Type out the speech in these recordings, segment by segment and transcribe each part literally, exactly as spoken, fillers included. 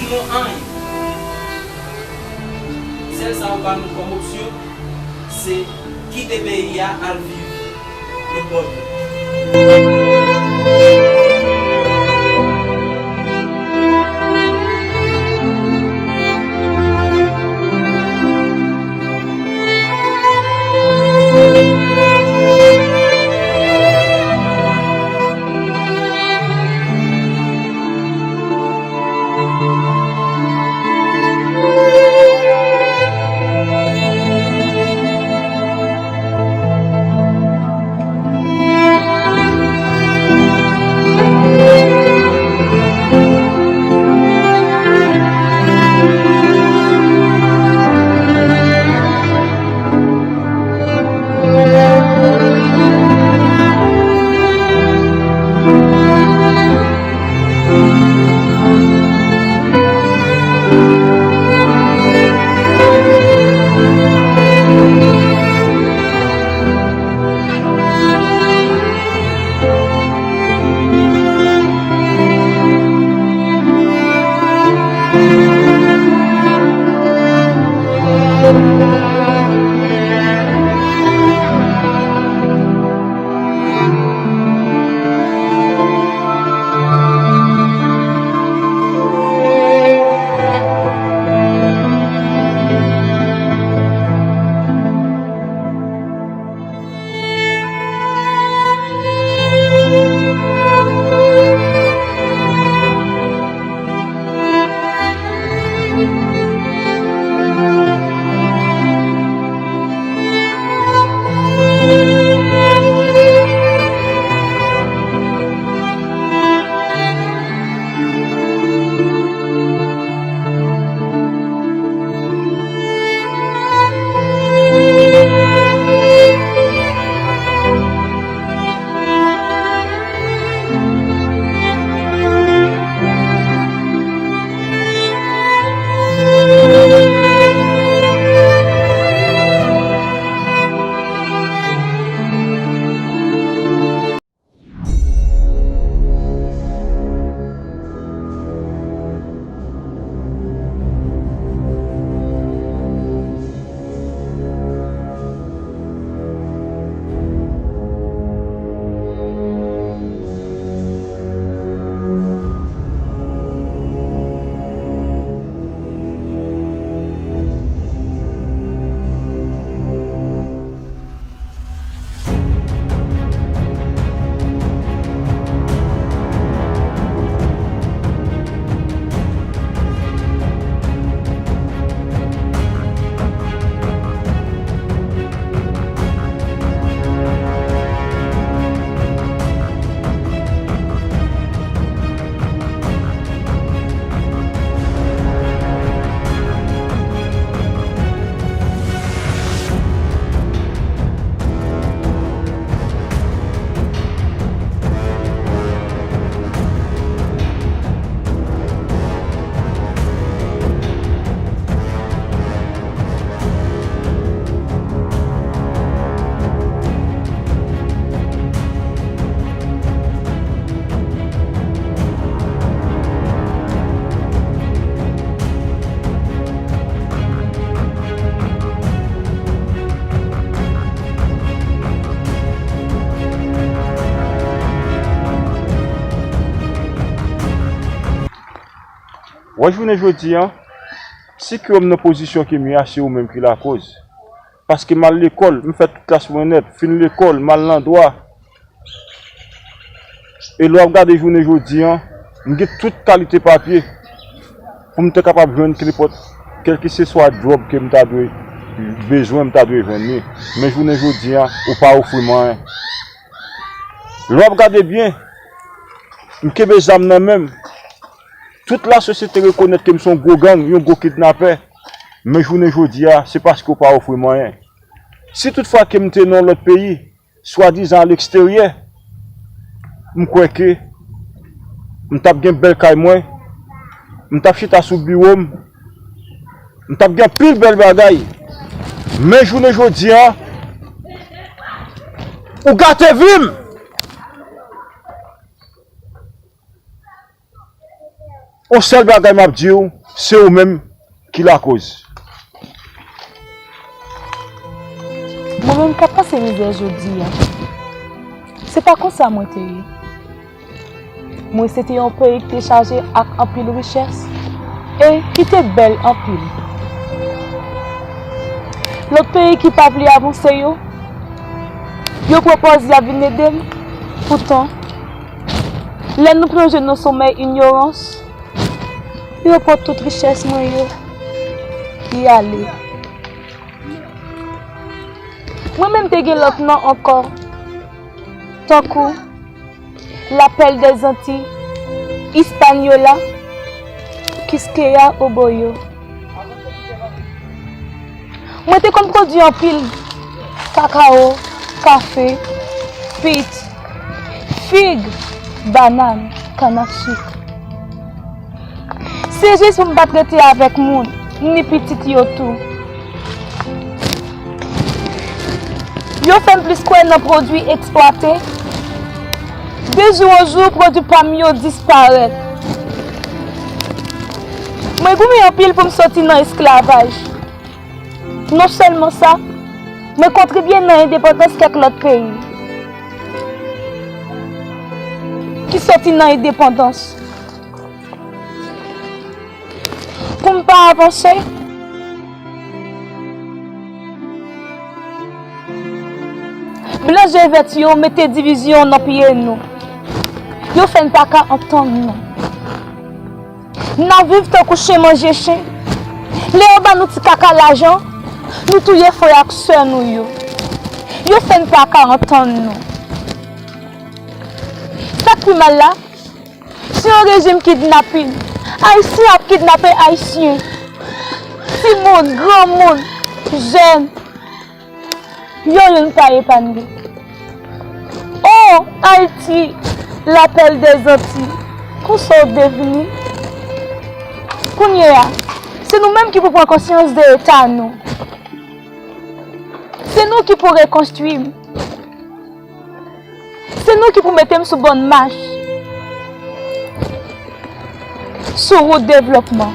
Yon anyen. Sèl sa yo ba nou kòm opsyon, se kite peyi a al viv nenpòt. Wè, jounen jodi a, si ke m nan pozisyon ke m ye a, se ou menm ki lakoz. Paske m al lekòl, m fè tout klas mwen nèt, fin lekòl, m al nan dwa. E lè w ap gade jounen jodi a, m gen tout kalite papye pou m te kapab jwenn kenenpòt, kèlkeseswa dwòg ke m ta dwe bezwen, m ta dwe jwenn li. Men jounen jodi a, ou pa ofri m anyen. Lè w ap gade byen, m kenbe zam nan men m. Tout lasosyete rekonèt ke m se yon gwo gang, yon gwo kidnapè. Men jounen jodi a, se paske w pa ofri m anyen. Si toutfwa ke m te nan yon lòt peyi, swadizan aleksteryè, m kwè ke m t ap gen bèl kay mwen, m t ap chita sou biwo m, m t ap gen anpil bèl bagay. Men jounen jodi a, ou gate vi m. Yon sèl bagay m ap di w, Se ou menm ki lakoz. Mwen menm k ap pase mizè jodi a, se pa konsa mwen te ye. Mwen se te yon peyi ki te chaje ak anpil richès e ki te bèl anpil. Lòt peyi ki pa vle avanse yo, yo pran pòz y ap vin ede m. Poutan, lè nou plonje nan somèy inyorans, yo pran tout richès mwen yo, y ale. Mwen menm te gen lòt non ankò, tankou Lapèl dèzantiy, Ispanyola, Kiskeya Oboyo. Mwen te konn pwodui anpil kakao, kafe, pit, fig, banann, kannasik. Se jis pou m pa t rete avèk moun, ni pitit yo tou. Yo fè m plis kwè nan pwodui eksplwate. De jou an jou, pwodui pa m yo disparèt. Mwen goumen anpil pou m soti nan esklavaj. Non sèlman sa, mwen kontribye nan endepandans kèk lòt peyi ki soti nan endepandans. Pou m pa avanse, blan je vèt yo mete divizyon nan pye nou. Yo fè n pa ka antann nou. N ap viv tankou chen manje chen. Lè yo ba nou ti kaka lajan, nou touye frè ak sè nou yo. Yo fè n pa ka antann nou. Sa k pi mal la, se yon rejim kidnapin. Ayisyen ap kidnape Ayisyen. Timoun, granmoun, jèn. Yo youn pa epaye. O, Ayiti, lapèl dèzantiy, konsa w devni? Kounye a, se nou menm ki pou pran konsyans de eta nou. Se nou ki pou rekonstwi m. Se nou ki pou mete m sou bòn mach, sou wout devlòpman.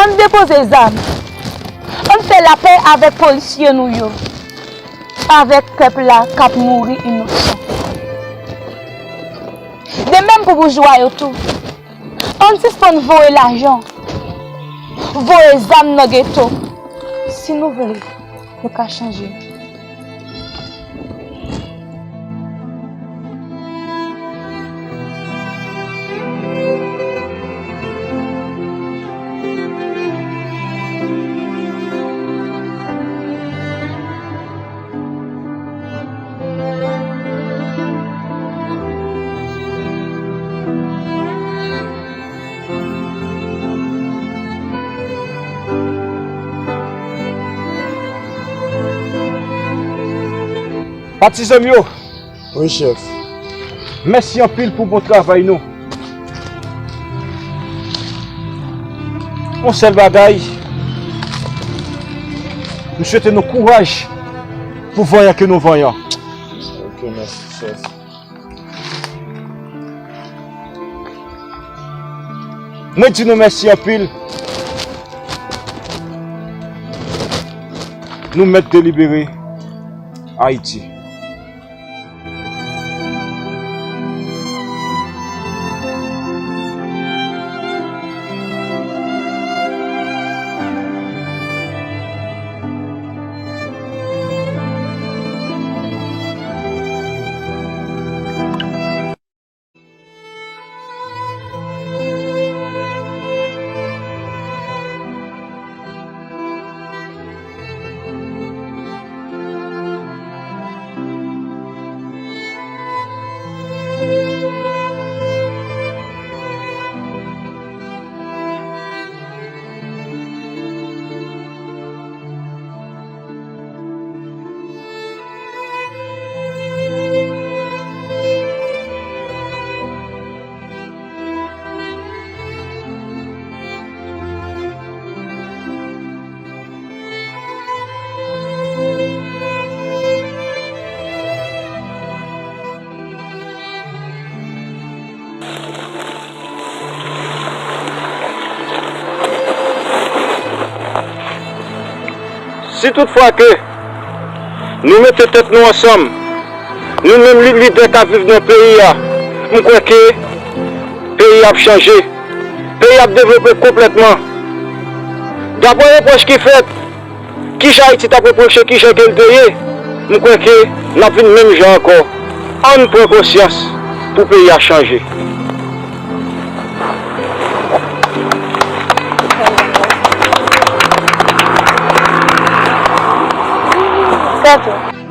Ann depoze zam. Ann fè lapè avèk polisye nou yo, avèk pèp la k ap mouri inosan. De menm pou boujwa yo tou. Ann sispann voye lajan, voye zam nan geto. Si nou vle, nou ka chanje. Patizan m yo. Wi, chèf. Mèsi anpil pou bon travay nou. Yon sèl bagay, m swete nou kouraj pou vanyan ke nou vanyan. Ok, mèsi, chèf. Mwen di nou mèsi anpil. Nou mèt delibere Ayiti. Si toutfwa ke nou mete tèt nou ansanm, nou menm li- lidè k ap viv nan peyi a, m kwè ke peyi a ap chanje. Peyi a ap devlope konplètman. Daprè repwòch ki fèt, kisa Ayiti t ap repwoche, kijan ke l te ye, m kwè ke n ap vin menm jan ankò. Ann pran konsyans pou peyi a chanje. Sa tou.